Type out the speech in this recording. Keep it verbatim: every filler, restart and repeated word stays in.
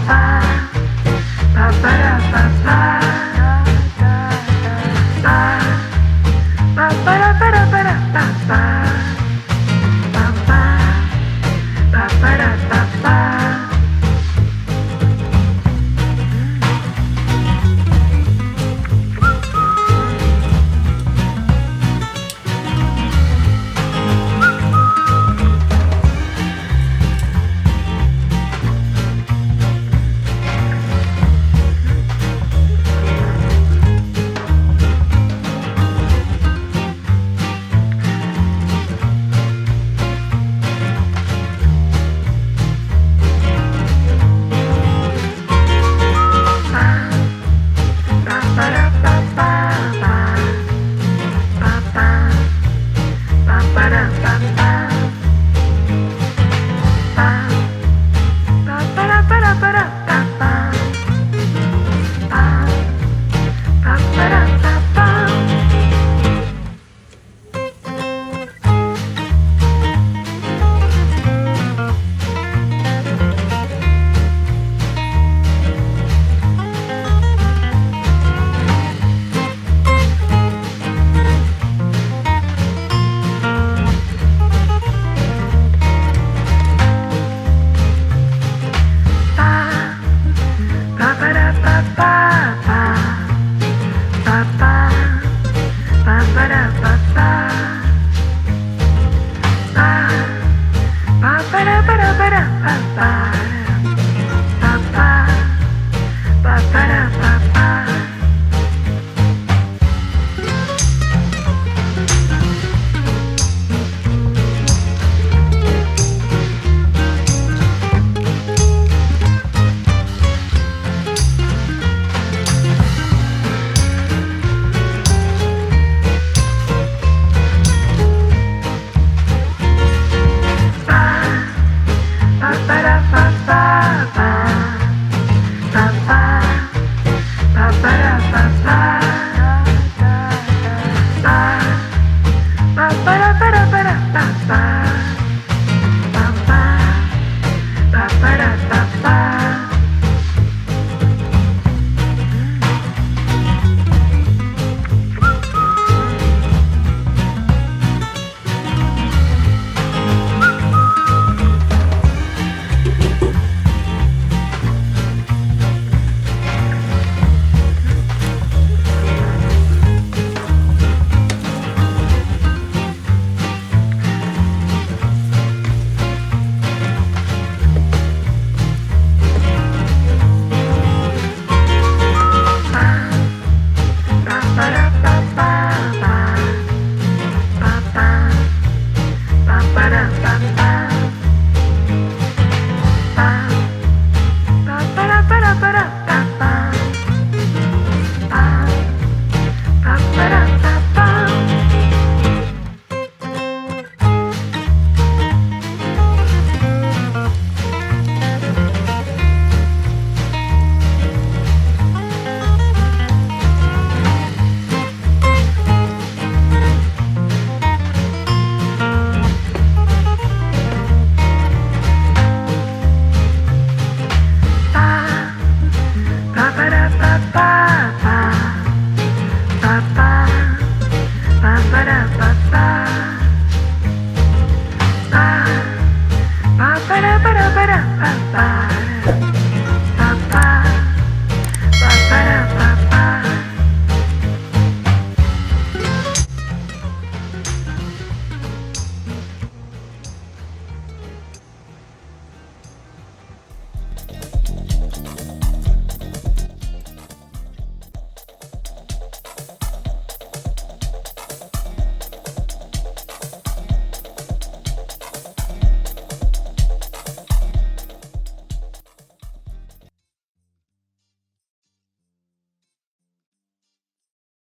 Pa, pa, para, pa, pa. Pa, pa, para, para, para, pa, pa. Pa, pa, pa, para, pa, pa. Pa, pa, para, pa, pa, pa. Pa, pa, pa, para, pa, pa. Pa, pa, para, para, para, pa, pa. Pa, pa, pa, para, pa, pa. Pa, pa, para, pa, pa, pa. Pa, pa, pa, para, pa, pa. Pa, pa, para, para, para, pa, pa. Pa, pa, pa, para, pa, pa. Pa, pa, para, pa, pa, pa. Pa, pa, pa, para, pa, pa. Pa, pa, para, para, para, pa, pa.